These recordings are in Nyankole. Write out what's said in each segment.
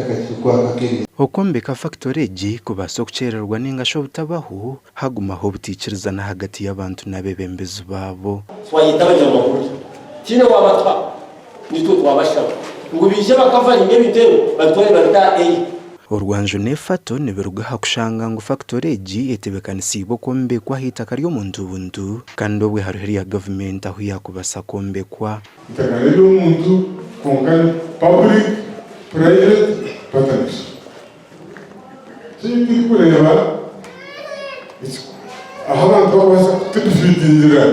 Akakiiko aka k'ebintu. Okwombeka fakitori egi kubaasa okukyerererwa ninga shi obutabaho, hagumaho obutaikirizana ahagati y'abantu n'abeebembezi baabo. Twayeta abanyamahurire, tihaine waabatuha, nitwe twabashaba ngu baije bakavaringe ebintu ebyo babitware babite aha air. Orwanju n'efato nibiruga aha kushanga ngu fakitori egi etebeekanisiibwe okwombekwa aha itaka ry'omuntu buntu kandi obwe hariho erya gavumenti ahu yaakubasa kwombekwa. Eitaka n'ery'omuntu kwonka ni public private partnership. Tindirikureeba ahu abantu barikubaasa kutudifiitingira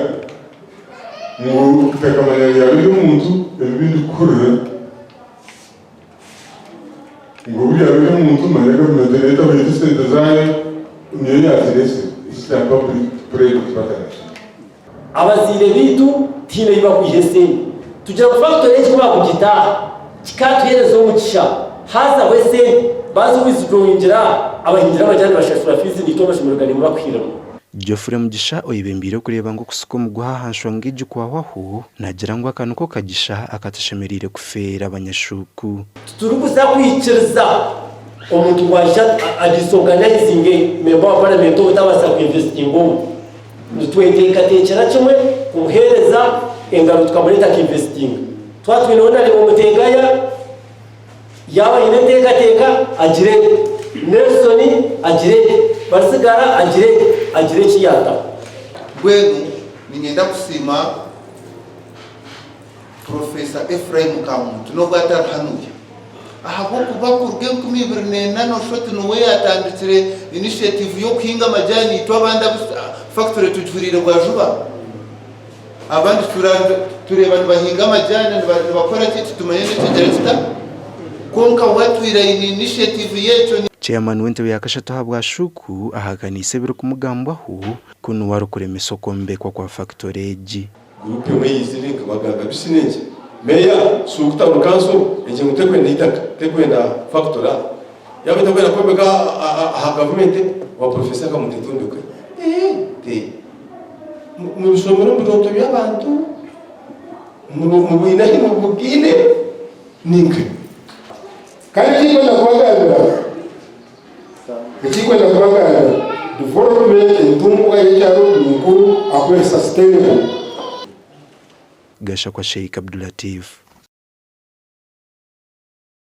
ngu eitaka manya ryaba ery'omuntu ebi bindikuhurira ngu obu ryaba ery'omuntu manya gavumenti neetaho esente zaayo niyo yaazireetsire. Eki kya public private partnership. Abazaire baitu tihaine ahu bakwiha esente. Tugira ngu factory egi ku baakugitaaha kikaatuheereza omugisha haazaho esente baaza withdrawingira aha abahingira abagira nibashashura fiizi naitwe amashomero garimu bakuhiiremu. Geoffrey Mugisha oyebembeire okureeba ngu okusika omuguha aha nshonga egi kwahwaho, naagira ngu aka niko kagisha akatashemereire kufeera abanyashuuku. Titurikuza kwikiriza omuntu ngu aije adisorganizinge memba wa paramenti obutabaasa kuinvestinga omu. Nitweteekateekyera kimwe kumuheereza engaro tukamureeta akainvesitinga. Twaba twine Honarebo Muteegaya, yaaba aine enteekateeka agireete, Nelson agireete, Batsigara agireete, agire eki yaataho. Mbwenu niinyenda kusiima Professor Ephraim Kamuntu n'obu atari hanuya ahabw'okuba kuruga 2004 noshusha oti niwe yaatandikire initiative y'okuhinga amajaani itwe abandi abu factory tugihuriire bwa juba abandi tureeba nibahinga amajaani nibakora ki titumanya nikigira kita kwonka we atwire aine initiative y'ekyo. Chairman w'entebe ya kashatu ahabwa Shuku ahakaniise ebirikumugambwaho ku niwe arikuremesa okwombekwa kwa fakitori egi. Guruupu emwe yaizire nkabagamba bisinengi, Meeya, Shuuku Town Council egyo ngu tekwenda eitaka, tekwenda fakitori aha. Yaaba etakwenda kwombeka aha gavumenti, owa Professor Kamuntu etombekwe. Eeh! Mubishomere omu birooto by'abantu, mubwine ahi mubugaine, ninka. Kandi ekindikwenda kubagambira, ekindikwenda kubagambira, development entunguka y'ekyaro ni nkuru ahakuba eri sustainable. Gashakwa Sheikh Abdulatif.